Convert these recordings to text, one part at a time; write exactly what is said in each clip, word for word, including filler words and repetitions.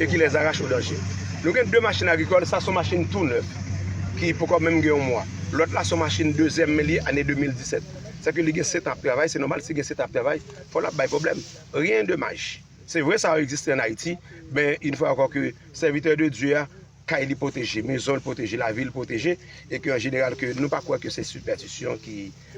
et qui les arrache au danger. Nou gen de machin agrikòl, sa se yon machin tou nèf, ki poko menm gen yon mwa. Lòt la se yon machin dezyèm men li ye, ane de mil disèt. Sèke li gen sèt an ap travay, se nòmal, si gen sèt an ap travay, fò l ap bay pwoblèm. Rien de maj. Se vre sa yo egziste ann Ayiti, men yon fwa ankò ke sèvitè de Dye a, kay li pwoteje, mezon l pwoteje, lavi l pwoteje, e ke an jeneral ke nou pa kwè ke se sipèstisyon ki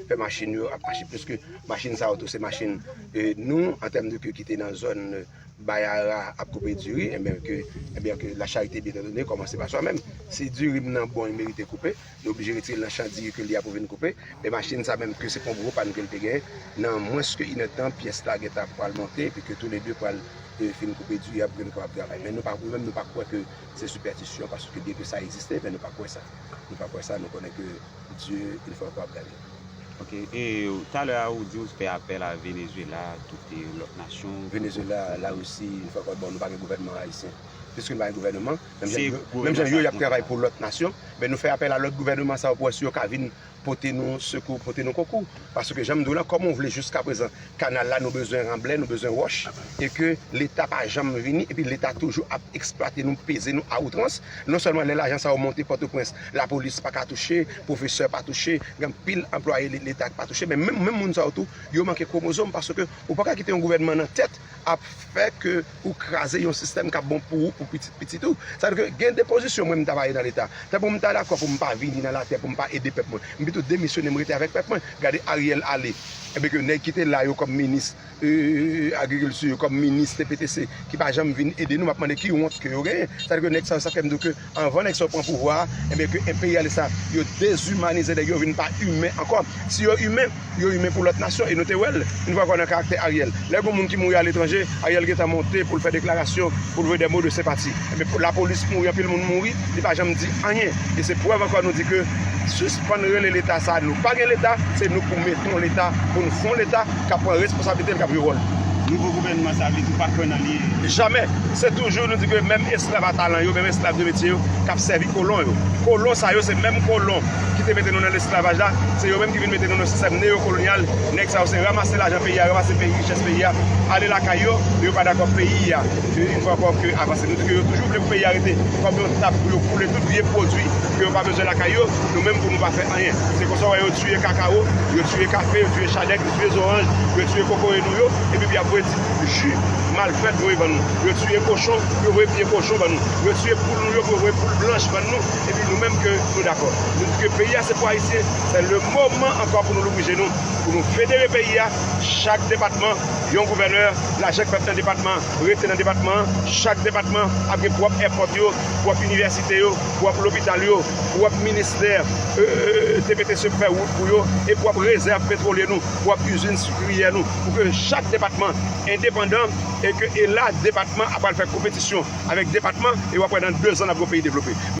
fè machin yo ap mache, piske machin sa yo tou se machin, e, nou, an tèm de ke ki te nan zòn, e, Bayara ap koupe diri, enben ke, enben ke la charité bien ordonnée commence par soi-même. Si diri m nan bon, li merite koupe, nou oblije retire l nan chan diri ke li a pou vin koupe, men machin sa menm ke se pa yon gwo pàn ke l te genyen, nan mwens ke inèdtan, pyès la gentan pral monte, epi ke toulede pral, e, fin koupe diri a pou ke nou kapab travay. Men nou pa, nou menm nou pa kwè ke se sipèstisyon, paske byen ke sa egziste, men nou pa kwè sa. Nou pa kwè sa, nou konnen ke Dye, yon fwa ankò, ap gade. Ok, e talè a ou di ou fè apèl a Venezuela, tout, e, lòt nasyon. Venezuela, Larisi, yon fwa ankò, bon, nou pa gen gouvènman ayisyen. Piske nou pa gen gouvènman, menm jan yo, menm jan yo, y ap travay pou lòt nasyon, men nou fè apèl a lòt gouvènman sa yo pou wè si yo ka vin pote nou sekou, pote nou konkou. Paske jan m di w la, kòm ou vle jiskaprezan, kanal la, nou bezwen ranblè, nou bezwen wòch, e ke Leta pa janm vini, epi Leta toujou ap eksplwate nou, peze nou a outrans. Non sèlman lè lajan sa yo monte Pòtoprens, lapolis pa ka touche, pwofesè pa touche, gen anpil anplwaye le-, Leta ki pa touche, men menm, menm moun sa yo tou, yo manke kwomozòm, paske ou pa ka kite yon gouvènman nan tèt ap fè ke ou kraze yon sistèm k ap bon pou ou, pou pitit pitit ou. Sa vle di ke gen de pozisyon mwen m ta pa ye nan Leta. Tanpri m ta dakò pou m pa vini nan latè, pou m pa ede pèp mwen. M pito demisyone, m rete avèk pèp mwen. Gade Ariel ale. Ebyen ke nèg ki te la yo kòm minis, e, agrikilti yo, kòm minis T P T C, ki pa janm vin ede nou, m ap mande ki wont ke yo genyen. Sa vle di ke nèg sa yo, sa fè m di w ke anvan nèg sa yo pran pouvwa a, ebyen ke enperyalis la, yo dezimanize nèg yo, vin pa imen ankò. Si yo imen, yo imen pou lòt nasyon, e nou te wè l, yon fwa ankò nan karaktè Ariel. Lè gen moun ki mouri aletranje, Ariel gentan monte pou l fè deklarasyon, pou l voye de mo de senpati. Ebyen, pou lapolis mouri, anpil moun mouri, li pa janm di anyen. E se prèv ankò nou di ke sispann rele Leta sa, nou pa gen Leta, se nou pou mete yon Leta, pou nou fè yon Leta k ap pran responsablite l, k ap jwe wòl. Nouvo gouvènman sa vle di ou pa kwè nan li? Jamè. Se toujou nou di ke menm esklav a talan yo, menm esklav de metye yo, k ap sèvi kolon yo. Kolon sa yo, se menm kolon ki te mete nou nan lesklavaj la, se yo menm ki vin mete nou nan sistèm neyokolonyal. Nèg sa yo se ranmase lajan peyi a, ranmase peyi, richès peyi a, ale lakay yo, men yo pa dakò peyi a, yon fwa ankò, ke avanse. Nou di ke yo toujou vle pou peyi a rete kòm yon tab pou yo koule tout vye pwodui ke yo pa bezwen lakay yo, nou menm pou nou pa fè anyen. Se konsa w wè yo tiye kakawo, yo tiye kafe, yo tiye chadèk, yo tiye zoranj, yo tiye kokoye nou yo, epi y ap voye ti ji mal fèt voye ban nou. Yo tiye kochon, yo voye pye kochon ban nou. Yo tiye poul nou yo, yo voye poul blanch ban nou. Epi nou menm ke nou dakò. Nou di ke peyi a se pou Ayisyen. Se le moman ankò pou nou louvri je nou, pou nou federe peyi a. Chak depatman, yon gouvènè, lajan k fèt nan depatman, rete nan depatman an. Chak depatman ap gen pwòp èpòt yo, pwòp inivèsite yo, pwòp lopital yo, pwòp ministè, e, e, e, T P T C k fè wout pou yo, e pwòp rezèv petwolye nou, pwòp izin sikriyè nou, pou ke chak depatman endepandan, e ke, e la, depatman ap pral fè konpetisyon avèk depatman, e w ap wè nan de zan n ap gen yon peyi devlope.